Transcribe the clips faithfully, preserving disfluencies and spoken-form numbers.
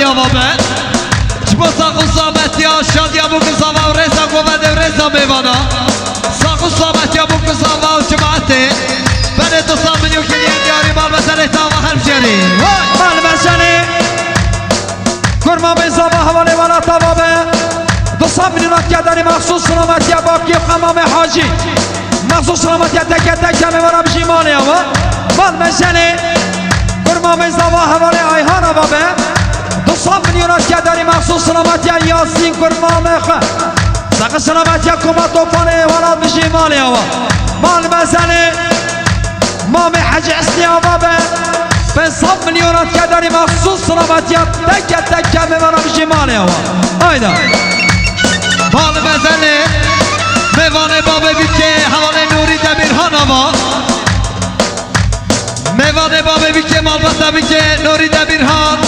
Ava be. Ji bo sax û salametiya, şadiya bo ku zava û rêza govendê û rêza mêvana. Sax û salametiya bo ku zava û cemaetê. Berê du sed milyon kirî diyarî malbezenê tava her bicerî. Vay! Malbezenê. Kurma bê zava hevalê welata va be. Du sed milyon atya derî mexsûs salametiya Bakî û Hemamê Hacî. Mexsûs salametiya teke teke mêvana bijî malê ava. Malbezenê. Kurma bê zava hevalê Ayhan ava be. Du sed milyon atya derî mexsûs salametiya Yasîn Kurma Mexe. Sax û salametiya Koma Topanê welat bijî malê ava. Malbezenê. Mamê Hecî Eslî ava be. Pênc sed milyon atya derî mexsûs salametiya teke teke mêvana bijî malê ava. Hayda. Malbezenê. Mêvanê babê bikê hevalê Nûrî Demîrhan ava. Mêvanê babê bikê malbata bikê Nûrî Demîrhan.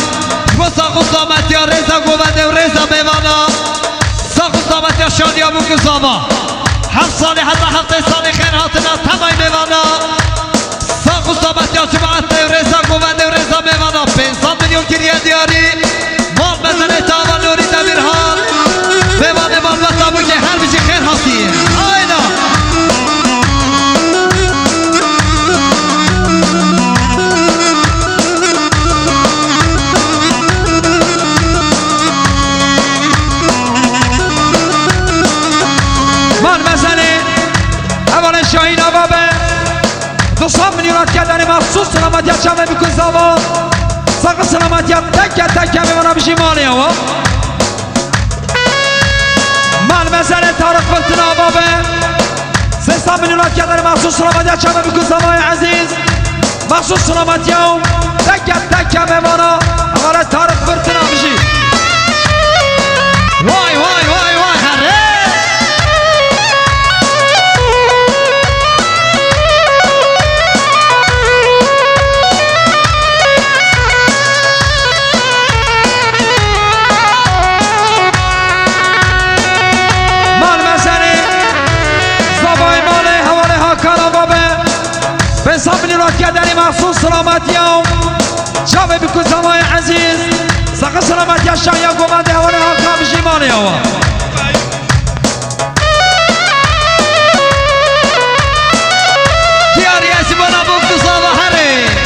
Ji bo sax û salametiya rêza govendê û rêza mêvana. Sax û salametiya şadiya bo ku zava. Her salê heta heftê salê xêr hatina temay mêvana. Sax û salametiya cemaetê û rêza govendê û rêza mêvana. Pênc sed milyon kiriye diyarî. Malbezenê tava Nûrî Demîrhan. Mêvanê malbata bû ki her bijî xêr hatî. Ayna. Malbezenê hevalê Şahîn ava be. Du sed milyon atya derî mexsûs salametiya çavê bi ku zava. Sax û salametiya teke teke mêvana bijî malê ava. Malbezenê Tarık Fırtına ava be. Sê sed milyon atya derî mexsûs salametiya çavê bi ku zavayê ezîz. Mexsûs salametiya û teke teke mêvana. Hevalê Tarık Fırtına bijî. Vay, vay, vay, vay, herê! Malbezenê, zavayê malê hevalê Hakan ava be. Pênc sed milyon atya derî mexsûs salametiya û çavê bi ku zavayê ezîz. Sax û salametiya şahiya govendê hevalê Hakan bijî malê ava. Diyarî ez ji bona bo ku zava herê.